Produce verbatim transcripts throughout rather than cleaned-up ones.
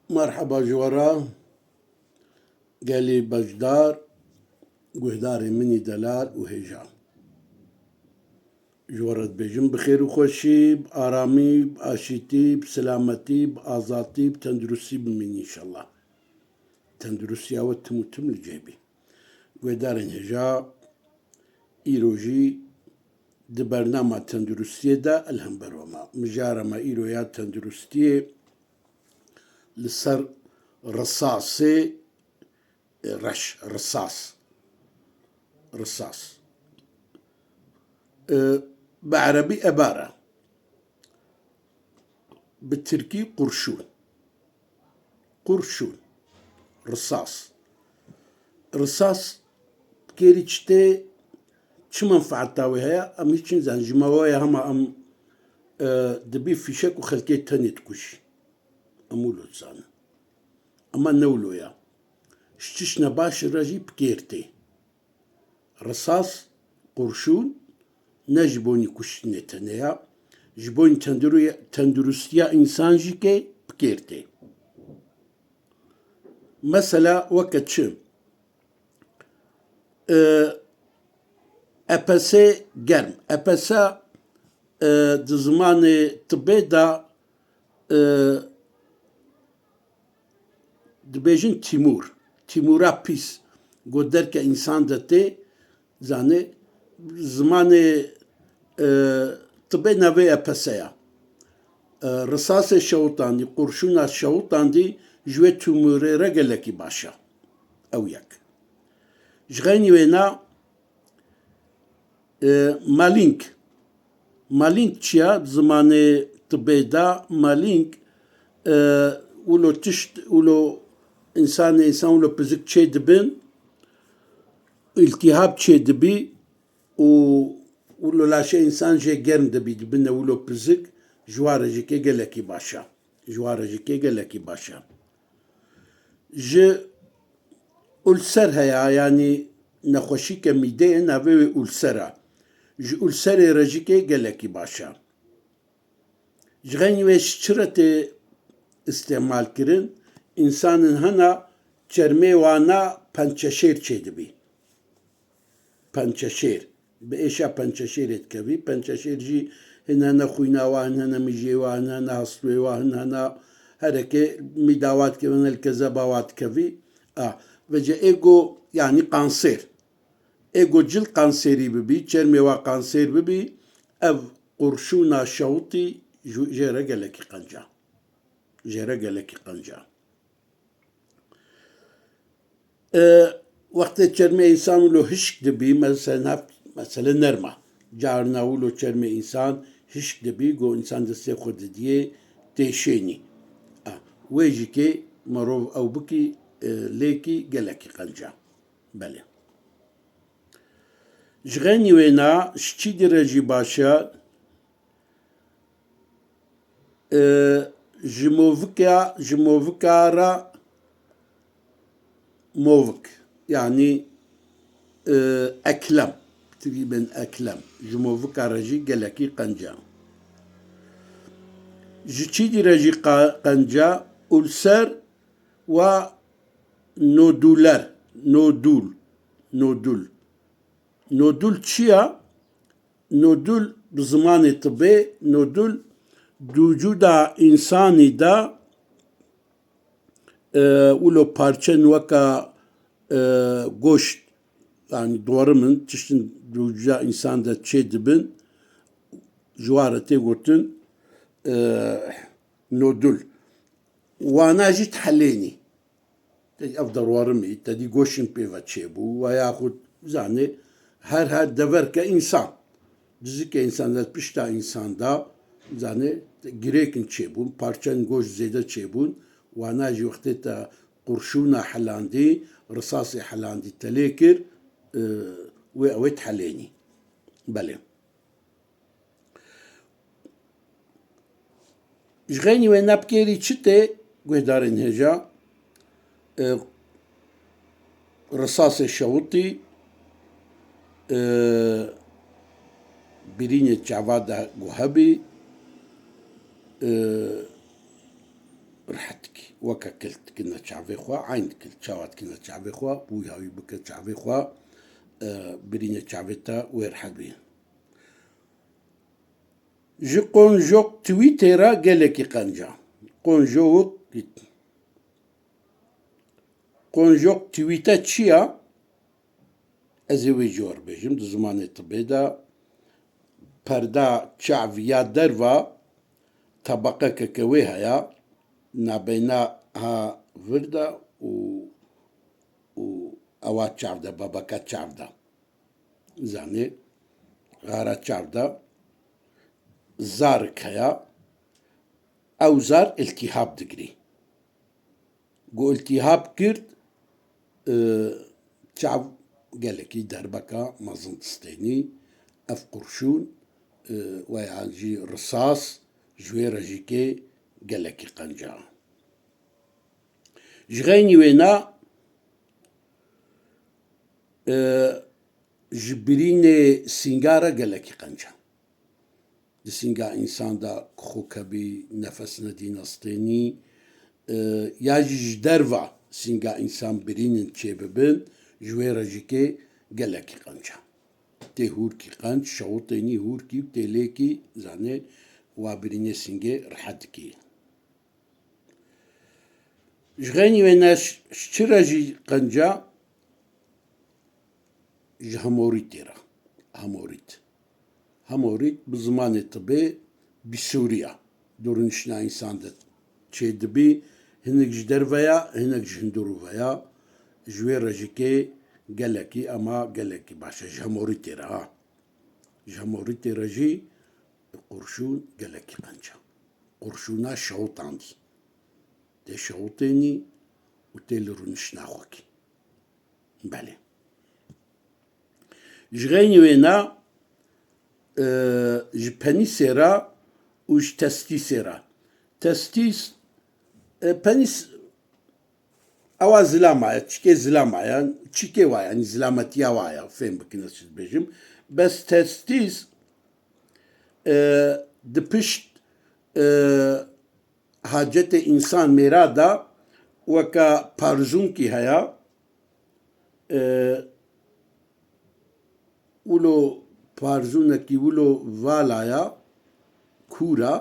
Merheba ji we re, gelî beşdar, guhdarê min î delal û hêja. Ji we re dibêjim bi xêr û xweşî, bi aramî, bi aşîtî, bi silametî, bi azadî, bi tenduristî bimîn înşellah. Tenduristiya we tim û tim li cê bî. Guhdarên hêja, îro jî di bernama tenduristiyê de li hember we ma. Mijara me îro ya tenduristiyê li ser risasê, e, reş, risas. Risas. E, bi erebî ebare. Bi tirkî qurşûn. Qurşûn. Risas. Risas kêrî çi tê, çi menfaeta wê heye, em hiç nizanin. Ji me waya hema em, e, dibî fîşek û xelkê tenê dikujî. Em wilo dizanin. Ema ne wilo ya. Ji tişt nebaş re jî bi kêr tê. Risas, qurşûn, ne ji bonî kuştinê tenê ya, ji bonî tenduru-, tenduristiya însan jî kê bi kêr tê. Mesela weke çi? E, epesê germ. Epese, e, di zimanê tibê de, e, dibêjin tîmûr. Tîmûra pîs. Go derke însan de tê, zanê, zimanê, e, tibê navê epese ya. E, risasê şewitandî, qurşûna şewitandî ji wê tîmûrê re gelekî baş e. Ew yek. Ji xeynî wêna, e, malîng. Malîng çi ya? Zimanê tibê de malîng, e, wilo tişt, wilo însanê, însan wilo pizik çê dibin, îltîhab çê dibî û wilo laşê însan jê germ dibî, dibine wilo pizik, ji wa re jî kê gelekî baş e. Ji wa re jî kê gelekî baş e. Ji ulser heye, yanî nexweşîke mîdeyê, navê wê ulser e. Ji ulserê re jî kê gelekî baş e. Ji xeynî wê ji çi re tê îstêmal kirin? Însanên hena çermê wana pençeşêr çêdibî. Pençeşêr. Bi êşa pençeşêrê dikevî. Pençeşêr jî hin hene xwîna wa, hin hene mijê wa, hin hene hestwê wa, hin hene hereke mîda wa dikevî, hin hene li kezeba wa dikevî. A, vêce ê go, yanî kansêr. Ê go cil kansêrî bibî, çermê wa kansêr bibî, ev qurşûna şewitî ju-, jê re gelekî qenc e. Jê re gelekî qenc e. E, wextê çermê însan wilo hişk dibî, mesela, mesele nerm e. Carna wilo çermê însan hişk dibî, go însan destê xwe didiyê têşênî. A, wê jî kê merov ew bikî, e, lêkî gelekî qenc e. Belê. Ji xeynî wêna, ji çîdî re jî baş e, e, ji movika, ji movika re movik, yanî, e, eklem, trîbên eklem, ji movika re jî gelekî qenc e. Ji çîdî re jî qa-, qenc e, ulser wa noduler, nodul, nodul. Nodul çi ya? Nodul bi zimanê tibê, nodul di wicûda însanî de, e, wilo parçen weka, e, goşt, yanî dorim in, tiştin di wicûda însan de çê dibin, ji wa re tê gotin, e, nodul. Wana jî dihelênî. Te ev derwarimî, te dî goşên pê ve çêbû, we yaxud, zanê, her her deverke însan. Dizike însan de, pişta însan de, zanê, girêkin çêbûn, parçên goş zêde çêbûn, wana jî wextê te qurşûna helandî, risasê helandî te lê kir, e, wê ew ê dihelênî. Belê. Ji xeynî wê ne bi kêrî çi tê, guhdarên hêja, e, risasê şewitî, e, birînê çava de ku hebî, e, rehet dikî. Weke kil dikine çavê xwe, eyn kil çawa dikine çavê xwe, wî hawî bike çavê xwe, e, birîne çavê te wê rehet bî. Ji qonjoktîwîtê re gelekî qenc e. Qonjok-, qonjoktîwîte çi ye? Ez ê wê jor bêjim, di zimanê tibê de perda çav ya derva tebeqekeke wê heye, nabeyna ha vir de û, û ewa çav de, babeka çav de. Zanê, xara çav de zarek heye, ew zar iltîhab digirî. Ku iltîhab kir, e, çav gelekî derbeka mezin distênî. Ev qurşûn, e, weya jî risas ji wê re jî kê gelekî qenc e. Ji xeynî wêna, e, ji birînê sînga re gelekî qenc e. Di sînga însan de ku xwe kebî nefes nedî nestênî, e, ya jî ji derva sînga însan birînin çêbibin, ji wê re jî kê gelekî qenc e. Tê hûrkî qenc, şewitênî hûrkî û tê lêkî, zanê, wa birînê sîngê rehet dikî. Ji xeynî wêne ş-, ji çi re jî qenc e? Ji hemorîtê re. Hemorît. Hemorît bi zimanê tibê bîsûriya. Di rûniştina însan de çêdibî, hinek ji derve ya, hinek ji hundirû ve ya. Ji wê re jî kê gelekî, ema gelekî baş e. Ji hemorîtê re ha. Ji hemorîtê re jî qurşûn gelekî qenc e. Qurşûna şewitandî. Tê şewitênî û tê li rûniştina xwe kî. Belê. Ji xeynî wêna, e, ji penîsê re û ji testîsê re. Testîs, e, penîs, ewa zilama ye, çikê zilama ye, çikê wa, yanî zilametiya wa ye, fêm bikin ez çi dibêjim. Bes testîs, e, di pişt, e, hacetê însan mêra de weke parzûnkî heye, e, wilo parzûnekî wilo vala ya, kûr e,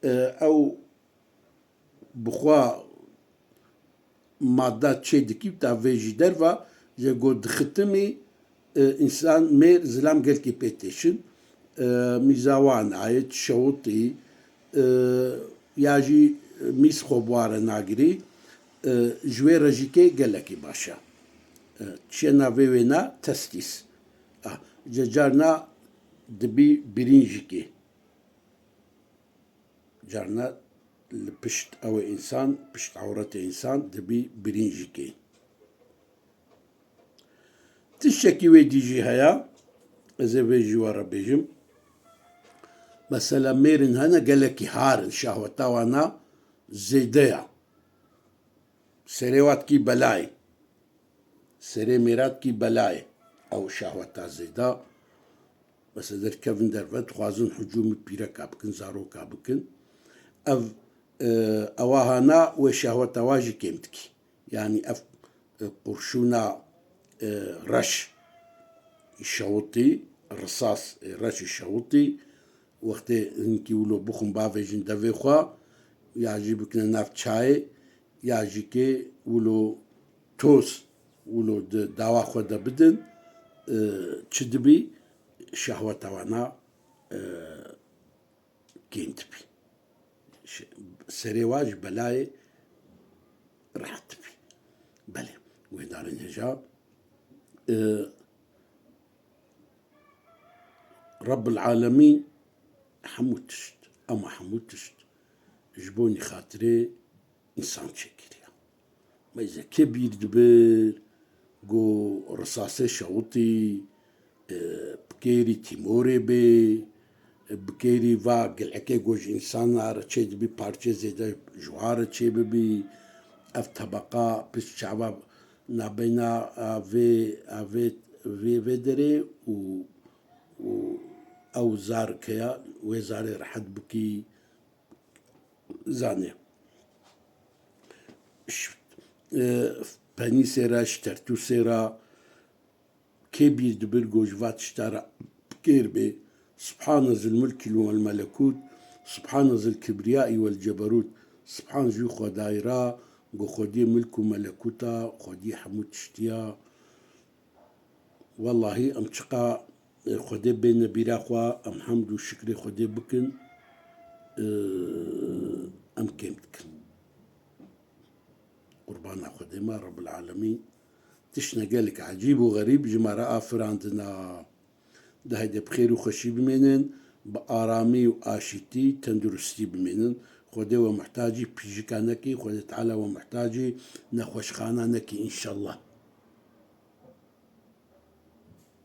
e, ew bi xwe madde çê dikî, ta vê jî derva, ji go dixitimî, e, însan mêr zilam gelkî pê têşin. E, mîza wan ayê, şewitî, e, ya jî mîz xwe bi wa re nagirî, e, ji wê re jî kê gelekî baş e. E, çiye navê wê ne testîs. Ah, ca-, carna dibî birîn jî kê. Carna li pişt ew ê însan, pişt ewretê însan dibî birîn jî kê. Tiştekî wê dî jî heye, ez ê vê jî we re bêjim. Mesela mêrin hene gelekî har in, şehweta wana zêde ya. Serê wa dikî belayê. Serê mêra dikî belayê. Ew şehweta zêda. Mesela derkevin derve, dixwazin hicûmî pîreka bikin, zaroka bikin. Ev, e, ewa hana wê şehweta wa jî kêm dikî. Yanî ev, e, qurşûna, e, reş şewitî, risas, e, reşî şewitî, wextê hinkî wilo bixwin bavêjin devê xwe, ya jî bikine nav çayê, ya jî kê wilo toz, wilo di dawa xwe de bidin, e, çi dibî şehweta wana, e, kêm dibî. Ş-, serê wa ji belayê rehet dibî. Belê, guhdarên hêja, e, Rebbil Alemîn hemû tişt, ema hemû tişt ji bo nîxatirê însan çêkiriye. Meyze kê bîr dibir, go risasê şewitî, e, bi kêrî tîmorê bê, e, bi kêrî va gilekê go ji însana re çê dibî, parçê zêde ji wan re çê bibî. Ev tebeqa pişt çava nabeyna a vê, a vê, vê, vê derê û, û ew zarkeya wê zarê rehet bikî. Zanê. e, penîsê re, ji tertûsê re, kê bîr dibir go ji va tişta re kêr bê. Subhane zil mulkî wal melekût, Subhane zil kibriyayî wal ceberût, Subhan jû Xwedayî ra, go Xwediyê milk û melekûta, Xwediyê hemû tiştiya. Wellahî em çiqa, e, Xwedê bêne bîra xwe, em hemd û şikrê Xwedê bikin, e, em kêm dikin. Qurbana Xwedê me Rebbil Alemîn. Tiştine gelek ecîb û xerîb ji me re afirandina. De heyde bi xêr û xweşî bimênin, bi aramî û aşîtî, tenduristî bimênin. Xwedê we muhtacî pîjika nekî, Xwedê Teala we muhtacî nexweşxana nekî înşallah.